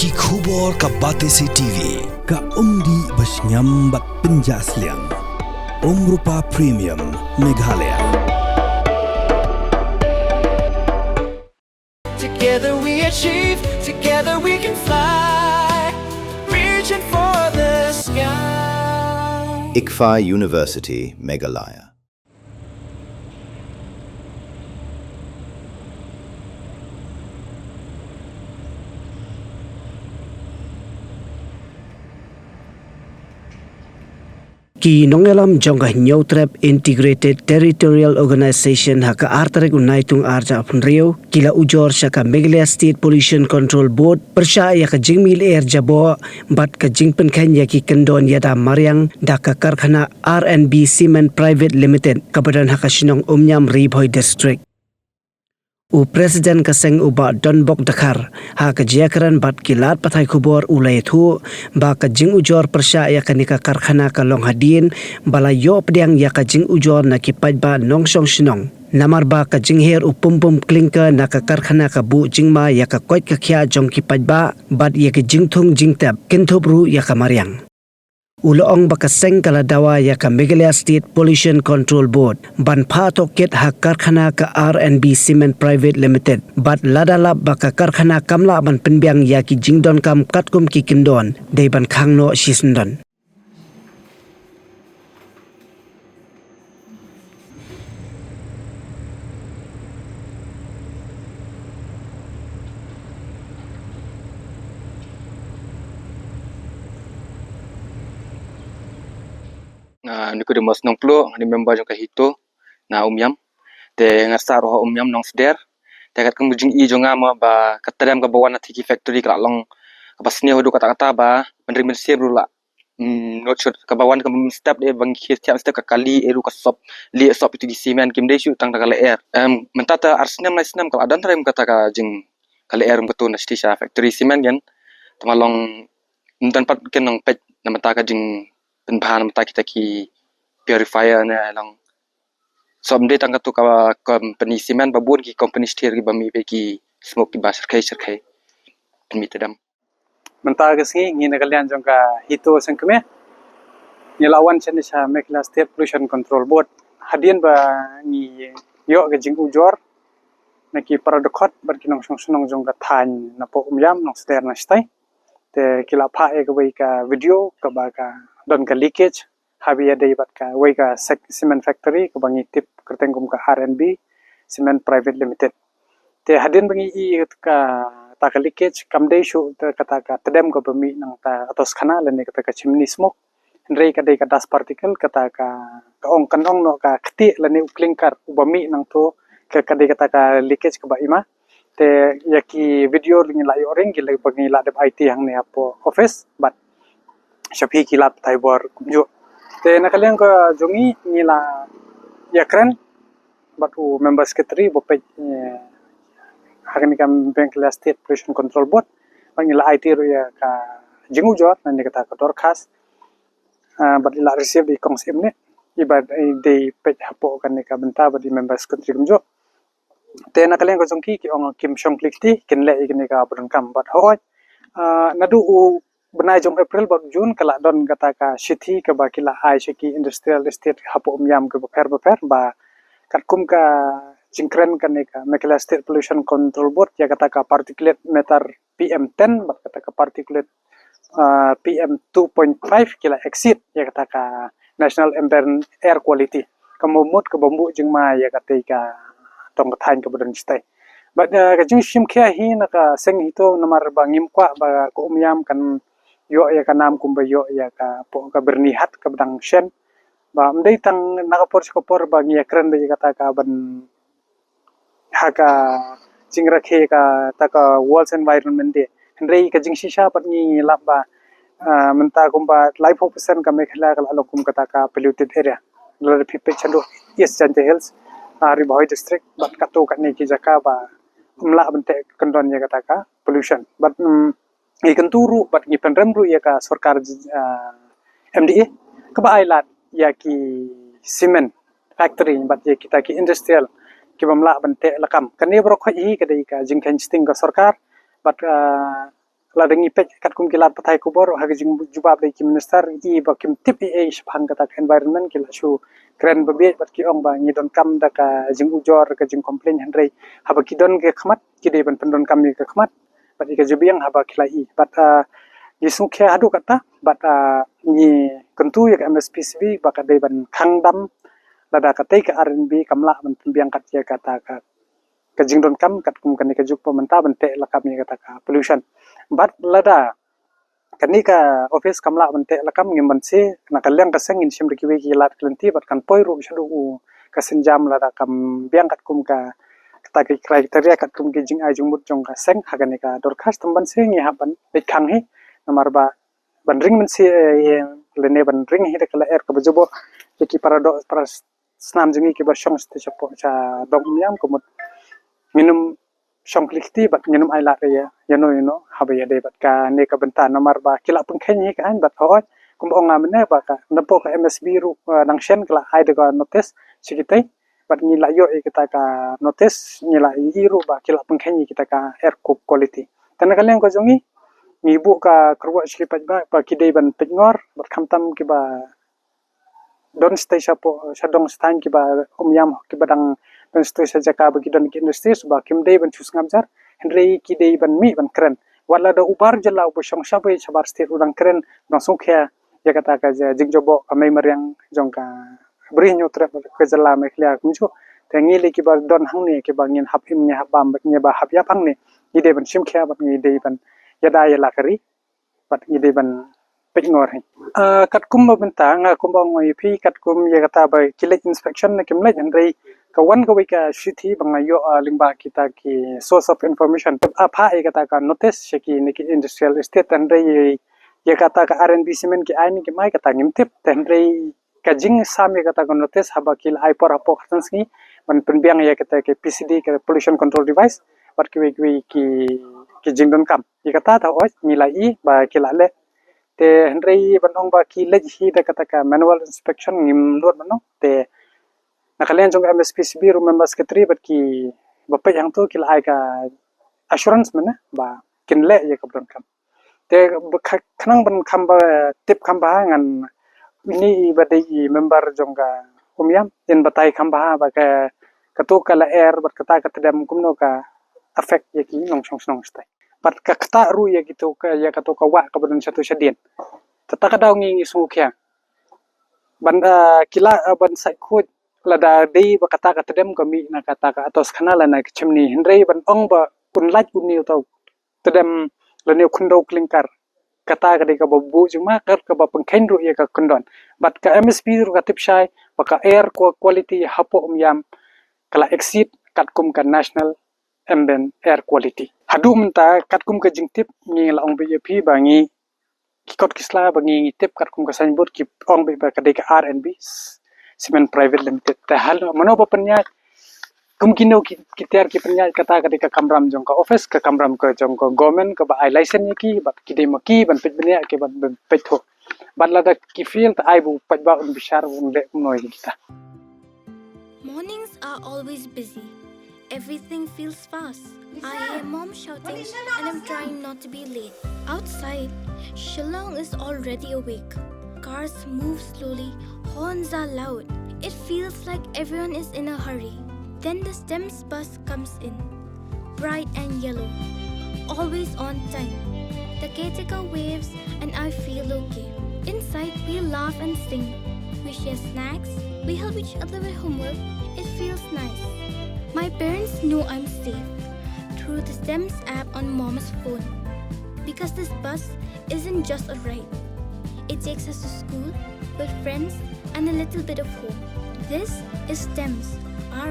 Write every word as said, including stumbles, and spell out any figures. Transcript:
Ki khubor ka Batesi T V, ka umdih ba shngiam bad pynjah sliang. Umrupa Premium, Meghalaya. Together we achieve, together we can fly. Reaching for the sky. ICFAI University, Meghalaya. Ki nongïalam jong ka Hynñiewtrep Integrated Territorial Organization ha ka ar tarik u Naitung arhajar arphew hynriew ki la ujor sha ka Meghalaya State Pollution Control Board pyrshah ïa ka jingmih lyer jaboh bad ka jingpynkheiñ ïa ki kyndon ïada mariang da ka karkhana R and B Cement Private Limited kaba don ha ka shnong Umïam, Ri Bhoi District. U President ka seng u Bah Donbok Dkhar ha ka jingïakren bad ki lad pathai khubor u la ïathuh ba ka jingujor pyrshah ïa kane ka karkhana ka long hadien ba la ïoh pdiang ïa ka jingujor na ki paidbah nongshong shnong. Namar ba ka jingher u pum pum klinker na ka karkhana ka buh jingma ïa ka koit ka khiah jong ki paidbah bad ïa ki jingthung jingtep, kynthup ruh ïa ka mariang. U la ong ba ka seng ka la dawa ïa ka Meghalaya State Pollution Control Board ban phah tohkit ha karkhana ka R and B Cement Private Limited bad lada lap ba ka karkhana kam lah ban pynbiang ïa ki jingdonkam katkum ki kyndon, dei ban khang noh shisyndon. Ah, nga dei u Mosnong Pluh, nga dei member jong ka HITO na Umïam. Te nga sah ruh ha Umïam Nongsder. Te katkum ka jingïohi jong nga mo ba ka tdem kaba wan na ki factory ka la long kaba sniew haduh katta katta ba mynrin mynsiem ruh la mm, not sure kaba wan kaba mynstep de ba ngi khie thiah mynstep ka kali eh ruh ka sop, lieh sop ïa ki cement, kim dei shuh tang da ka lyer. Em, mynta te ar snem lai snem ka la don trai kata ka jing ka lyer ruh ka tun na shisha factory cement ïa. Te ma long ym don pat ken nang peit na mynta ka jingpynbha na mynta kita ki purifier ne long. Sop ym dei tang katu ka company cement, ba bun ki company shthiar kiba mih beit ki smoke kiba shyrkhei shyrkhei. Pynmih tdem. Mynta ka sngi ngi na ka liang jong ka HITO Sengkmie, ngi la wan shane sha Meghalaya State Pollution Control Board hadien ba ngi ïoh ka jingujor na ki para dkhot bad ki nongshong shnong jong ka thaiñ napoh Umïam, Nongsder na shatai. Te ki la phah ïa kawei ka video kaba ka don ka leakage haba ïadei bad kawei ka sek-, cement factory kaba ngi tip kyrteng kum ka R and B Cement Private Limited. Te hadien ba ngi i kata ka leakage kam dei shuh te kata ka tdem kaba mih nangta ka tos khana lane kata ka chimney smoke. Hynrei ka dei ka dust particle, kata ka, ka ong, kan ong noh ka ktieh lane u klinker uba mih nangto, ka, ka dei kata ka leakage kaba i ma. Te ïa ki video ngi la ïoh ring, ki la ba ngi la dep aiti hangne hapoh office bad sha phi ki lad pathai bor kumjuh. Te na ka liang ka jong ngi, ngi la ïakren bad u member secretary ba peit, eh, ha kane ka Meghalaya State Pollution Control Board. Bad ngi la aiti ruh ïa ka jingujor lane kata ka dorkhas. Ah, bad i la receive da i kong Syiem ne, i bad i dei peit hapoh kane ka bynta bad i member secretary kumjuh. Te na ka liang ka jong ki, ki ong kim shong khlieh kti, kin leh ïa kane kaba donkam bad hooid. Ah, naduh u bnai jong April bad June ka la don kata ka shithi kaba ki la ai sha ki industrial estate hapoh Umïam kiba pher ba pher ba katkum ka jingkren kane ka Meghalaya State Pollution Control Board ïa kata ka particulate matter P M ten bad kata ka particulate, ah, P M two point five ki la exceed ïa kata ka National Ambient Air Quality. Ka mut kaba mbuh jingma ïa katei ka tong ka thaiñ kaba don shatai. Bad, ah, ka jingshim khia hi na ka seng HITO namar ba ngim kwah ba ka Umïam kan ïoh ïa ka nam kumba ïoh ïa ka poh ka Byrnihat kaba dang shen. Ba ym dei tang na ka por sha ka por ba ngi ïakren da ïa kata ka ban ha ka jingrakhe kata ka World Environment Day. Hynrei ka jingshisha pat ngi lap ba, ah, mynta kumba laiphew percent ka Meghalaya ka la long kum kata ka polluted area. Lada phi peit shaduh East Jaintia Hills, ah, Ri Bhoi District, bad katto katne ki jaka ba ym lah ban teh kyndon ïa kata ka pollution. Bad, mm, ngi kyntu ruh bad ngi pynrem ruh ïa ka sorkar, ah, M D A kaba ai lad ïa ki cement factory bad ïa kita ki industrial kibym lah ban teh lakam. Kane baroh khoit hi ka dei ka jingkheiñ sting ka sorkar bad, ah, lada ngi peit katkum ki lad pathai khubor ha ka jingjubab da ki minister, i ba kim tip ei ei shaphang kata ka environment, ki la shu kren ba bieit bad ki ong ba ngi donkam da ka jingujor, ka jingcomplain, hynrei haba ki don ka khmat ki dei ban pyndonkam ïa ka khmat bad ïa ka jabieng haba ki la i. Bad, ah, ngi sngewkhia haduh katta bad, ah, ngi kyntu ïa ka M S P C B ba ka dei ban khang dam lada katei ka R and B kam lah ban pynbiang kat ïa kata ka, ka jingdonkam katkum kane ka juk ba mynta ban teh lakam ïa kata ka pollution. Bad lada kane ka office kam lah ban teh lakam, ngim banse, na ka liang ka seng ngin shim da kiwei ki lad ki lynti bad kan poi ruh shaduh u ka sienjam lada kam biang katkum ka, kata ki criteria katkum ki jingai jingmut jong ka seng ha kane ka dorkhas. Tang banse ngi hap ban leit khang hi, namar ba ban ring mynsi, eh, lane ban ring hi da ka lyer kaba jaboh ïa ki para doh, para snam jong ngi kiba shong shatei shapoh sha dong Umïam, ka mut ngin ym shong khlieh kti bad ngin ym ailad ïa, ïano ïano haba ïadei bad kane ka bynta, namar ba ki la pynkheiñ hi ka aiñ bad hooid kumba ong nga mynne ba ka, napoh ka M S B ruh, eh, dang shen ka la ai da ka notice sha kitei bad ngi la ïoh ïa kata ka notice, ngi la ïohi ruh ba ki la pynkheiñ ïa kata ka air qu-, quality. Te na ka liang ka jong ngi, ngi buh ka kyrwoh sha ki paidbah ba ki dei ban peitngor bad khamtam kiba don shatei shapoh, sha dong shatei kiba Umïam, kiba dang don shatei sha jaka ba ki don ki industries, ba kim dei ban shu sngap jar, hynrei ki dei ban mih ban kren. Wat lada u bar jylla uba shong shabar state u dang kren, u dang sngewkhia ïa kata ka ja-, jingjaboh ka mei mariang jong ka Bri Hynñiewtrep ka jylla Meghalaya kumjuh. Te ngi lei kiba don hangne, kiba ngin hap im, ngi hap bam, bad ngi ba hap ïap hangne, ngi dei ban shim khia bad ngi dei ban ïada ïa la ka ri bad ngi dei ban peitngor hi. Ah, katkum ba mynta nga kumba ong ïa phi, katkum ïa kata ba ki leit inspection ne kim leit, hynrei ka wan kawei ka shithi ba nga ïoh, ah, lyngba kita ki source of information. Ap ha ïa kata ka notice sha kine ki industrial estate, hynrei ïa kata ka R and B cement ki ai ne kim ai, kata ngim tip. Te hynrei ka jingsam ïa kata ka notice haba ki la ai por hapoh khatsan sngi ban pynbiang ïa kata ka P C D, ka pollution control device, bad kiwei kiwei ki, ki jingdonkam. Ïa kata ta oi ngi la i ba ki la leh. Te hynrei ban ong ba ki leit hi da kata ka manual inspection ngim nud ban ong. Te na ka liang jong ka M S P C B ruh member secretary bad kiba peit hangto ki la ai ka assurance mynne ba kin leh ïa kaba donkam. Te ba kha-, khnang ban kham ba tip kham bha ngan, ini i ba dei i member jong ka Umïam, in batai kham bha ba ka, kato ka lyer bad kata ka tdem kumno ka affect ïa ki nongshong shnong shatei. Bad ka ktah ruh ïa kito ka, ïa kato ka wah kaba don shato shadien. Te ta ka daw ngi ngi sngewkhia. Ban, ah, ki la, ah, ban sait khuid lada dei ba kata ka tdem ka mih na kata ka atos khana lane ka chimney, hynrei ban ong ba un lait une uto u tdem lane u khyndew clinker. Kata ka dei kaba buh jingma, kata kaba pynkheiñ ruh ïa ka kyndon. Bad ka M S P ruh ka tip shai ba ka air qua-, quality hapoh Umïam ka la exceed katkum ka national ambient air quality. Haduh mynta katkum ka jingtip ngi la ong beit ïa phi ba ngi ki kot ki sla ba ngi ngi tip katkum ka signboard ki ong beit ba ka dei ka R and B Cement Private Limited. Te hal mano ba pynïaid, kum kino ki, ki tiar ki pynïaid, kata ka dei ka kamram jong ka office, ka kamram ka jong ka government kaba ai license ïa ki, bad ki dei ma ki ban peit bniah, ki ban, ban peit thuh. Bad lada ki fail te ai ba u paidbah un bishar, un leh kumno ïa kita. Mornings are always busy. Everything feels fast. I hear mom shouting and I'm trying not to be late. Outside, Shillong is already awake. Cars move slowly, horns are loud. It feels like everyone is in a hurry. Then the STEMS bus comes in. Bright and yellow. Always on time. The caretaker waves and I feel okay. Inside, we laugh and sing. We share snacks. We help each other with homework. It feels nice. My parents know I'm safe through the STEMS app on mom's phone. Because this bus isn't just a ride. It takes us to school, with friends, and a little bit of home. This is STEMS, our